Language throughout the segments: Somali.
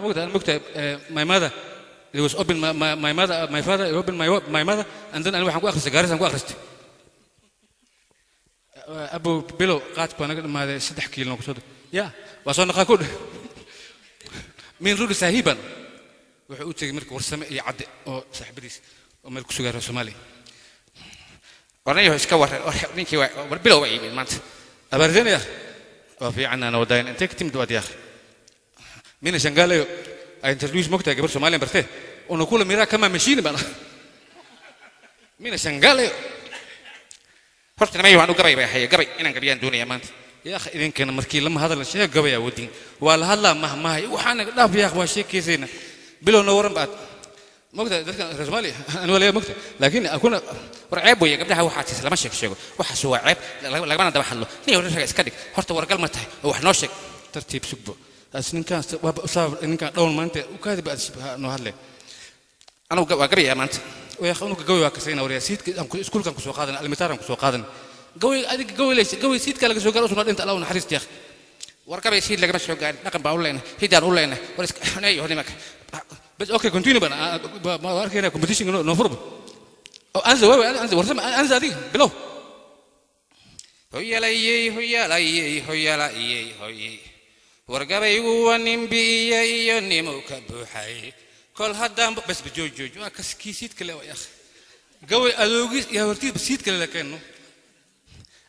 Mogta my mother, it was open my mother, my father open my mother, and then aniga waxaan ku akhristay Gaarisa aan ku akhristay. Abu bilow qaadku waa naga dhamaaday 3 kiilo kusoo ya waa soo naqaa ku dheh min rudi saahiiban. Wuxuu u tegey marka Warsame iyo Cadde oo saaxiibadiis oo meel ku sugaa reer Soomaaliya. Warnayaho, iska waran ninkii? War bilow waa yimid maanta. Abaardenaya waa fiican ana wadayn intee ka timid waad yaakhi mina shangaalayo ay introduce mogtahay gabar Soomaaliyan bartee unakula miraa kama mashini bana mina shangaalayo. Horta nimayo, anu gabay bay haya, gabay inaan gabiyaan doonaya maanta. Yaakh, idinkana markii lama hadal sheeg gabay awoodin waa la hadlaa mahmahay waxaana dhaaf yaakh waa sheekeysayna bilowna waran baad mogtahay dadkan reer Soomaaliya ani waa laga mogtahay laakiin akuna. War ceeb weeye gabdhaha waxaa tis lama sheeg sheego, waxaas waa ceeb, lagamana daba hadlo. Nin hore raga iska dhig horta, wargal ma tahay oo wax noo sheeg. Tartiib sugbo as ninkaan waa usaab ninkaan dhawn maanta u kaadi ba noo hadle. Anugu waa gabayaa maanta. Yaakh, unuga gabay waa kasayna waryaa siidka iskuulkan kusoo qaadan almitaaran kusoo qaadan gabay adiga gabay leys gabay siidka laga soo gaaro usuna dhinta Allah u naxariista yaakh. War gabay siid lagama soo gaarin, dhaqan baa u leenahay, hidaan u leenahay. War iska neeyo nimanka. Bas okay, continue bana ma arkayna competition noo furbo anza wewe anza Warsame anza adiga bilow. Hoyalayey hoyalayey hoyalayey hoyey, wargabaygu waa nin biiya iyo nimuu ka buuxay kol haddaan bas jooj jooj waa kas kii siid kale waa yaakh gabay adoogis iyo hortiis siid kale la keeno.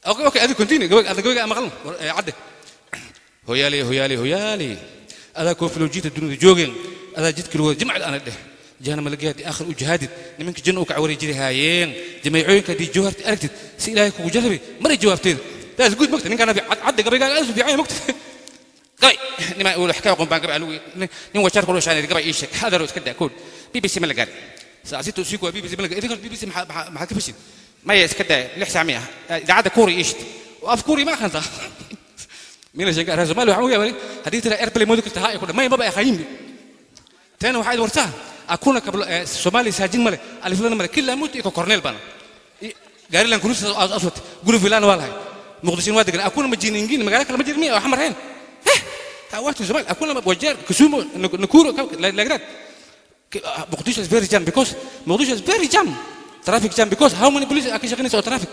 Okay, adiga continue gabay adiga gabay maqalno Cadde. Hoyaaley hoyaaley hoyaaley, adaa koofilowjiinta dunida joogeen, adaa jidka lagu jimcad ana dheh jahanama laga yaadi aakhir u jihaadid nimanka janna u kac wareey jiri haayeen jameecooyinka haddii jawharta aragtid si Ilaahay kugu jarabay maray jawaabteeda. That's good mogta ninkaan Cadde gabaygaaga aad u fiican yahay mogta. Gabay nimaa uu wax ka aqoon baan gabay alugu nin wajaar ku dhashaan gabay ii sheeg hadaro iska daa kood BBC ma la gaarin. Saacito usiku waa BBC ma la gaarin idinka BBC maxaa ka fashin? Maya, iska daa 6 saac miya idaacadda kuuri ii shid. Af kuuri ma aqaantaa mina sheega reer Soomaaliya waxaan u yaabay haddii tira airplane moodi karta haa ku dhamay maba aqaanin teena waxaad wartaa akuna kablo Soomaaliya saajin male aliflana male kila mut iko cornel bana gaarilan kurus aswat guri filan waa lahay Muqdisho waa degan akuna ma jirin magaalo kale ma jirin miya waxa mareen ha waatu Soomaali akuna Wajeer, Kisumu, Nakuru like that. Mogadishu is very jam because Mogadishu is very jam, traffic jam, because how many police ka shaqeynaysa oo traffic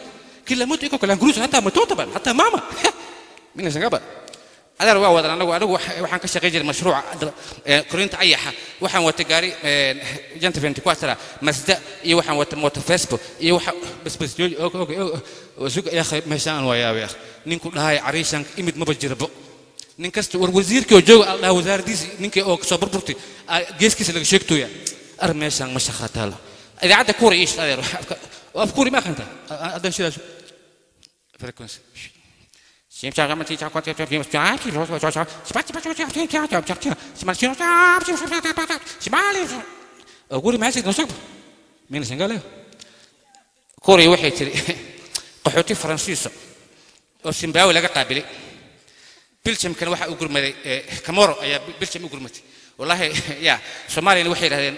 kila mut iko kala kurus hataa matota ban hataa mama mina shangaba. Adeer waa wadan anagu waxaan ka shaqayn jiray mashruuca korinta ayaxa. Waxaan watay gaari janta 24 Mazda iyo waxaan watay moto Facebook iyo waxa. Bas bas jooji. Okay, suga ya akhi meeshaan waa yaabay akhi ninku dhahay cariishan imid maba jirbo nin kasta war wasiirkii oo jooga al dhaha wasaaraddiisi ninkii oo kasoo burburtay geeskiisa laga sheegtooya ar meeshaan ma shaqaa taalo. Idaacadda kuura iish adeer. Af kuuri ma aqantaa haddan sidaas frequency. Kuuri maxay sheegtay? Noo sheeg mina shangaalayo. Kuuriya waxay tiri qaxooti Faransiisa oo Zimbabwe laga qaabilay, Belgiumkana waxaa u gurmaday Camoro ayaa Belgium u gurmatay. Wallaahi ya Soomaaliyana waxay yidhahdeen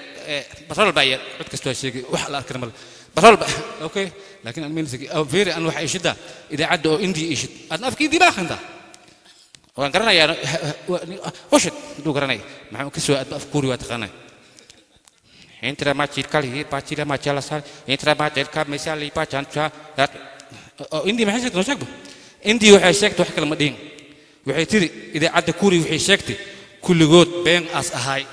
batrool baa yar. Cod kasta waa sheegay wax la arkana male batrool ba. Okay, laakiin aan minsa very an waxa ishida idaacadda oo India ishid adna afka India ma aqantaa? Waan garanayaa ushid haduu garanaya maxaa ka soo adba af kuuri waa taqaanaa. Entra machirkali pachira machalasal entra macherka mesali pachancha. Oo India maxay sheegtay? Noo sheegba. India waxay sheegtay wax kale ma dhihin, waxay tiri idaacadda kuuri waxay sheegtay kulligood been aas ahaay.